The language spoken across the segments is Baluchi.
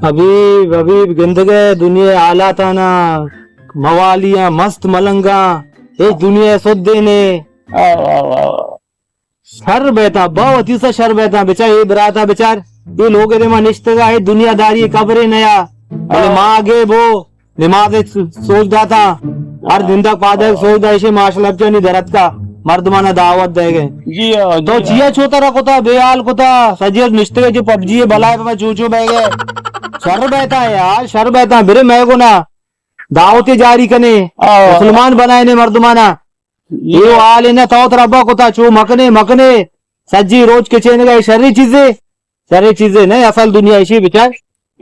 حبیب، حبیب، گندگئے دنیا ءِ حالاتانا، موالیاں مست ملنگاں، اے دنیا ءِ سدے نے۔ آو، آو، آو۔ شر بیتاں، با وتی سا شر بیتاں، بچار اے براتا بچار، اے لوگ ءِ دیما نشتگا، اے دنیا داری قبرے نیا، بلے آو۔ ما آگے بو، نماز ءِ سوج داتا، ہر نندگ پادگ سوج دا، ایشی ماشاءاللہ بچار نی درتکا، مردمانا دعوت دے گئے۔ جی، آ، تو جی، آ۔ چیا چو ترا کتا، بے حال کتا، سجی نشتگے جو پبجی بلائے بابا چو چو بہ گئے۔ شر بیتا یار، شر بیتا، برے مئے گونا دعوت جاری کنے، آ۔ مسلمان بنائے نے مردمانا۔ جی۔ اے حال نہ تو ترا با کتا، چو مکنے، مکنے، سجی روچ کچینگا، اے شری چیزے۔ شریں چیزے نہ، اصل دنیا ایشی بچار،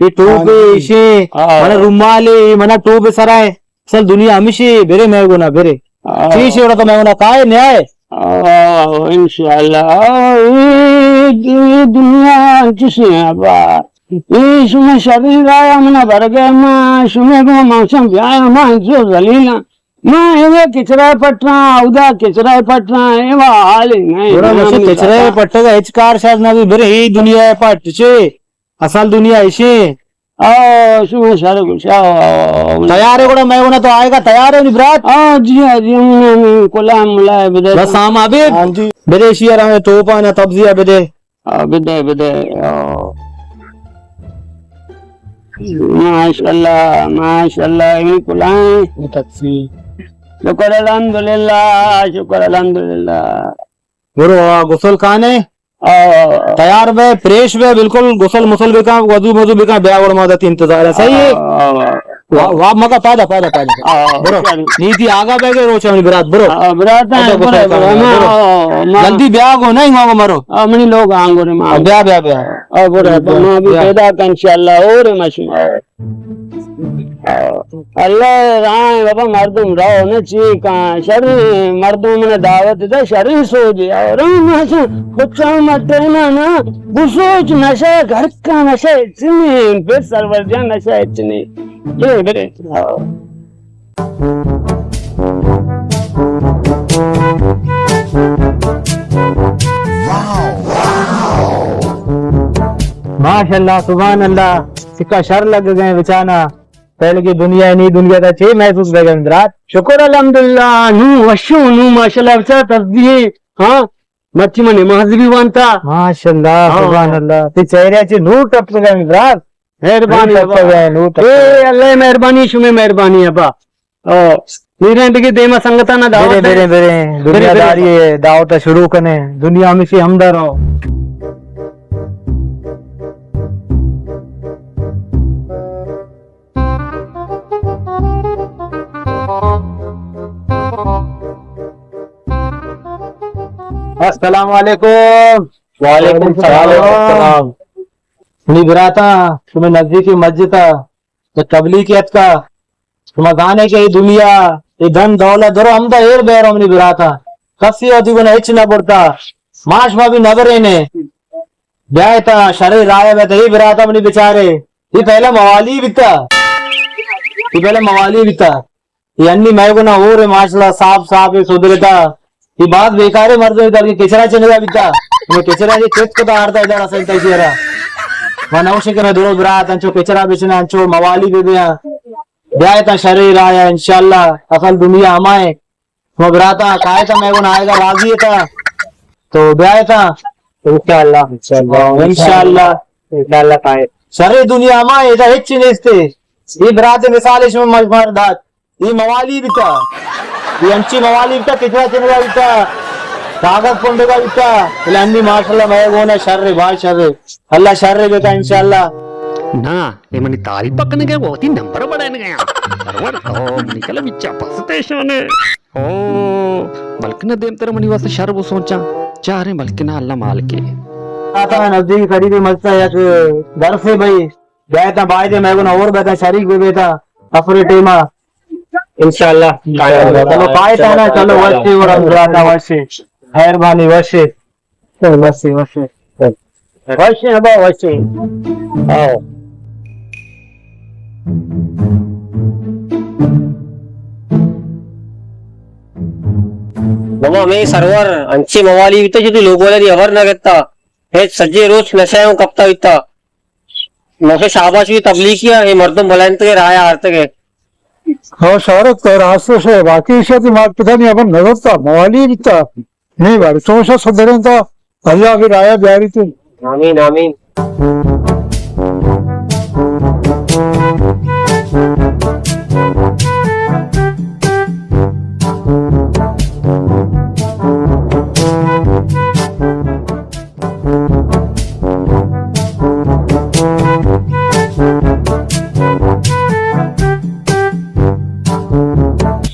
اے ٹوپے ہاں۔ ایشی، ہاں۔ منا رومالے، منا ٹوپے سرائے، اصل دنیا ہمیشی، برے مئے گونا، برے۔ ہاں۔ چیشی وڑا تو مئے گونا کائے نیائے؟ ہاں، انشاءاللہ۔ اے دنیا چیشی ہے با۔ اے شما شریں رایا منا برگئے، ما شما گو ما شم بیایا، ما انچو ذلیلاں۔ ما ایوے کچرا پٹاں، اودا کچرا پٹاں، ایوا حال نہ۔ گڑا مشے کچرا پٹگا ہچ کار شر نہ بی، برے اے دنیا پٹ چے، اصل دنیا ایشی۔ آ، شما شر گوشا۔ تیار ہے گڑا، مئے گونا تو آئے گا، تیار ہے نی برات؟ آ، جی، آ، جی، ہم، ہم، کلا ملا ہے بدے۔ بس ہم ابھی ہاں جی۔ بدے شیئر ہمیں ٹوپا نا تبزیہ بدے۔ آ، بدے، بدے، آ۔ ماشاءاللہ، ماشاءاللہ، اے کلائیں۔ شکر الحمدللہ، شکر الحمدللہ۔ برو، آ، غسل کانے؟ آ۔ تیار بے، فریش بے، بالکل غسل مسل بکا، وضو مضو بکا، بیا وڑ ما دتی انتظار ہے، صحیح ہے؟ آ، آ، آ۔ وا-، واب مکا، پادا، پادا، پادا۔ آ، برو۔ چل۔ نیتی آگا بہ گئے روچ منی برات، برو۔ آ، برات اچھا، ہیں، برو، برو، برو، برو۔ ما، ما۔ جلدی بیا گو، نہیں ما گو مرو۔ آ، منی لوگ آنگو نے ما۔ آ، بیا، بیا، بیا۔ آ، برو، بیا، ما بھی بیا۔ پیدا کن انشاءاللہ، اور ما شما۔ آ، اللہ راہ بابا مردم رو نہ چی کان، شر مردم نے دعوت دے، شر سوجے، اور ما شما کچا مٹے نا نا، بسوچ نشہ گھر کا نشہ چنین، پھر سرور جان نشہ چنین۔ برے، برے۔ ماشاءاللہ، سبحان اللہ، سکا شر لگ گئے بچانا۔ پہلے کی دنیا ہے، نی دنیا تا چے محسوس بہ گئے برات؟ شکر الحمدللہ، نو وشو، نو ماشاءاللہ، بچا تسبیح، ہاں، مرچی من نماز بھی وانتا۔ ماشاءاللہ، ہاں۔ سبحان اللہ، تے چہرے چے نور ٹپک گئے برات۔ مہربانی نور ابا۔ ٹپک گئے، نور ٹپک اے گئے۔ اللہ مہربانی، شمے مہربانی ابا۔ او، میرے دگہ دیما سنگتاں نہ دعوت برے، دے۔ برے، برے۔ برے، برے۔ دنیا داری ہے، دعوت شروع کنے۔ دنیا ہمیشہ ہمدا رہو۔ السلام علیکم۔ وعلیکم السلام۔ منی براتاں، شمے نزدیکی مسجد ءَ یک تبلیغے اتکا۔ شما زانے کہ اے دنیا، اے دھن دولت درو ہمدا ایر بیرو منی براتاں۔ کسی وتی گونا ہچ نہ برتا۔ ما شما بھی نہ برینے۔ بیائے تا شرے راہ بیتا، اے براتا منی بچارے۔ اے پہلا موالی بیتا۔ اے پہلا موالی بیتا۔ اے انی مئے گونا ہور اے ماشاءاللہ صاف صاف اے سدرتا۔ اے باز بیکارے مردم اے، بلکہ کچرا چنگا بیتا۔ اے کچرا اے چست کتا آرتا ادا رسن تا شیرا۔ ما نوشے کہ مئے درو برات انچو کچرا بچنا، انچو موالی بے بیاں۔ بیائے تا شرے راہ انشاءاللہ۔ اصل دنیا ہمائے۔ شما براتا کائے تا مئے گون آئے گا راضی تا۔ تو بیائے تا۔ انشاءاللہ۔ انشاءاللہ۔ انشاءاللہ۔ انشاءاللہ کائے۔ شرے دنیا ہمائے، ادا ہچ نیستے۔ اے برات مثال شما مجمار دات۔ اے موالی بیتا۔ اے انچی موالی بیتا، کچرا چنگا بیتا، کاغذ پنڈگا بیتا۔ بلے انی ماشاءاللہ مئے گونا شر، باز شر۔ اللہ شر بیتا انشاءاللہ۔ نا، اے منی تعریف کنگے، وتی نمبر بڑھائینگے۔ سرور تو منی کل بچا پستے شانے۔ او، بلکنا دیمتر منی واسطہ شر بو سوچاں۔ چاریں بلکنا اللہ مالکے۔ آتا نزدیک قریبی مسجد یک درسے بھائی۔ بیتا بایدے مئے گون اور بیتا شریک بہ بیتا۔ افرے ٹیما۔ انشاءاللہ۔ چلو، کائے تا نا، چلو، وشے اور ہم براتا وشے۔ مہربانی، وشے۔ وشے، وشے۔ وشے، ابا، وشے۔ آؤ۔ بابا، ہمے سرور انچیں موالی بیتا کہ تو لوگ والانی ہبر نہ گتا۔ اے سجے روچ نشہ اوں کپتا بیتا۔ نوکے شاباش بی تبلیغی ءَ، اے مردم بلائینتگ ءُ راہ ءَ آرتگ ءَ۔ ہو شارک، تو راست شے، باقی ایشی تی مات پتانی ہبر نہ زرتا، موالی بیتا۔ نی بارے چوشا سدرینتا، اللہ بی راہ ءَ بیاری تو۔ آمین، آمین۔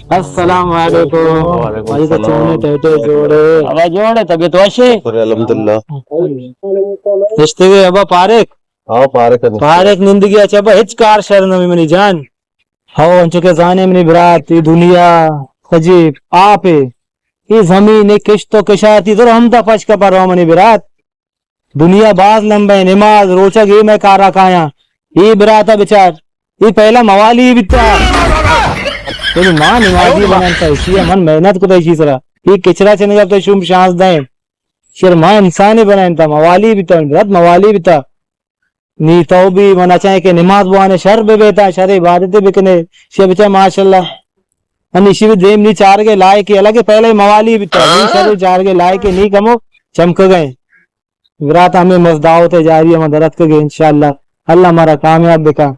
السلام علیکم۔ وعلیکم بھائی تو السلام۔ چونے ٹیٹے جوڑے؟ ابا جوڑے، طبیعت وشے؟ شکر الحمدللہ۔ نشتگے ابا پارک؟ ہاں، پارک ہے۔ پارک نندگی اچھا ابا، ہچ کار شر نہ منی جان۔ ہو، انچو کہ زانے منی برات، اے دنیا سجی آپ ہے۔ اے زمین، اے کشت و کشاتی در ہم دا پشک پر رو منی برات۔ دنیا باز لمبا ہے، نماز، روچگ، اے مئے کارا کایاں۔ اے براتا بچار، اے پہلا موالی بیتا۔ تیری ماں نمازی بنائینتا، اشی من محنت کتا اشی سرا۔ اے کچرا چنگا تو شوم شانزدہ ہیں۔ شر ماں انسانی بنائینتا، موالی بیتا، برات موالی بیتا۔ نی تو بھی من اچائیں کہ نماز بوانے شر بہ بیتا، شر عبادت بکنے، شے بچا ماشاءاللہ۔ انی شی بھی دیم نی چارگے لائق الگ پہلے موالی بیتا، نی شر چارگے لائق نی کمو چمک گئے۔ برات ہمیں مزداوت جاری ہم درت کے انشاءاللہ۔ اللہ مارا کامیاب بکا۔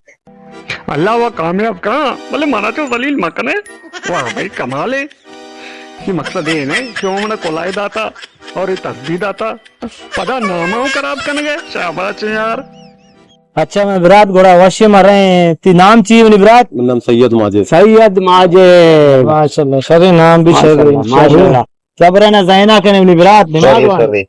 اللہ وا کامیاب کاں، بلے منا چو ذلیل مکنے۔ واہ بھائی کمال ہے۔ یہ مقصد یہ نہیں کہ وہ منا کلائے داتا اور یہ تسبیح داتا۔ پدا ناماں خراب کنگے، شاباش یار۔ اچھا میں برات گڑا وش مریں، تی نام چی منی برات؟ من نام سید ماجد۔ سید ماجد۔ ماشاءاللہ، شریں نام بھی شریں۔ ماشاءاللہ، ماشاءاللہ۔ صبر نہ زینا کنے منی برات، دماغ شریں، وان۔ شریں۔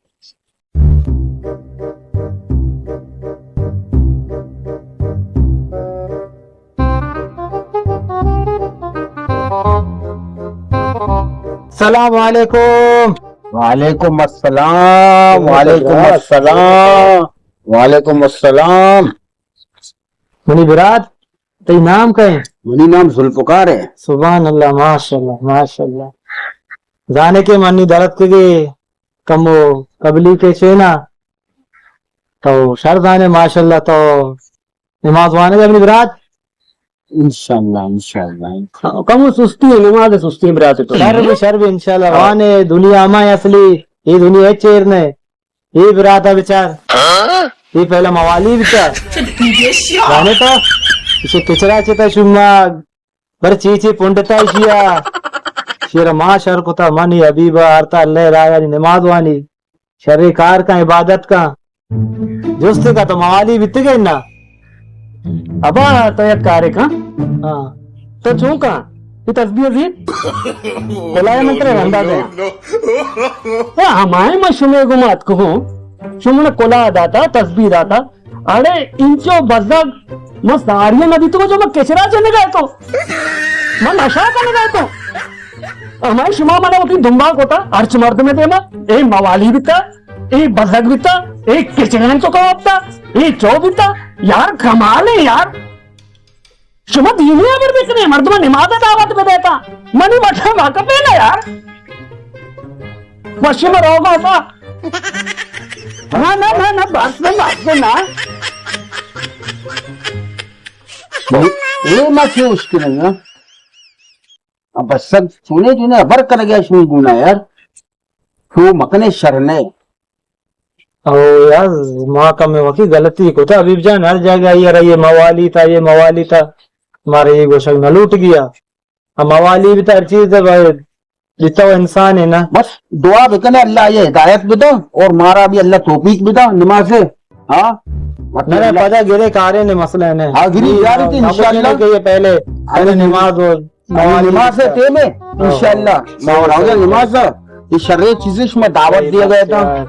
السلام علیکم۔ وعلیکم السلام، وعلیکم السلام، وعلیکم السلام۔ منی برات، تئی نام کئے؟ منی نام ذوالفقار ہے۔ سبحان اللہ، ماشاءاللہ، ماشاءاللہ۔ زانے کہ منی درت کے گے کمو قبلی کے چینا، تو شر زانے، ماشاءاللہ، تو نماز وانگ ءَ منی برات؟ انشاءاللہ، انشاءاللہ۔ کمو سستی ہے، نماز سستی ہے برات تو۔ شر بھی، شر بھی انشاءاللہ۔ ہاں۔ وانے دنیا ہما اصلی، یہ دنیا ہے چیر نے۔ یہ براتا بچار۔ یہ پہلا موالی بچار۔ جانے تو؟ اسے کچرا چتا شما۔ بر چی چی پنڈتا اشیا۔ شیر ما شر کتا منی حبیبا آرتا اللہ رایا نماز وانی۔ شریں کار کن، عبادت کن۔ جستے کا تو موالی بیتگے نا۔ ابا تو یک کارے کن۔ ہاں۔ تو چون کن؟ یہ تسبیح زی؟ کلائے من ترے رندا دے۔ اے ہمائے ما شمے گمات کو۔ شمن کلا داتا، تسبیح داتا۔ اڑے انچو بزگ ما ساری نہ دیتو جو ما کچرا چنے گئے تو۔ ما نشا کرنے گئے تو۔ ہمائی شما منا وتی دنبال کتا، ہرچ مردمے دیما، اے موالی بیتا، اے بزگ بیتا، اے کچران تو کپتا، اے چو بیتا، یار کمال ہے یار۔ شما دینی امر بکنے، مردم نماز دعوت بدیتا، منی بٹا واقف ہے نا یار۔ وشی میں روگا تھا۔ نہ، نہ، نہ، نہ، بس میں، بس میں نا۔ یہ میں کیوں اس کے نہیں، ہاں؟ اب بس سب سونے جو نا، ہبر کر گیا شوی گونا یار۔ تو مکنے شر نے۔ او یار، ما کم وقتی غلطی کو تھا حبیب جان، ہر جگہ یہ رہی، یہ موالی تھا، یہ موالی تھا، مارے یہ گوشک نہ لوٹ گیا۔ ہم موالی بھی تھا، ہر چیز تھا، بھائی، جتا وہ انسان ہے نا۔ بس دعا بکنے، اللہ یہ ہدایت بدا اور مارا بھی اللہ توفیق بدا نماز سے۔ ہاں؟ نہ، نہ، پدا گرے کارے نے مسئلہ نے۔ ہاں، گری جاری تھی انشاءاللہ۔ کہ یہ پہلے، پہلے نماز ہو۔ نماز ہے ٹیم ہے، انشاءاللہ۔ نماز ہے۔ یہ شرے چیزیں شما دعوت دیا گیا تھا۔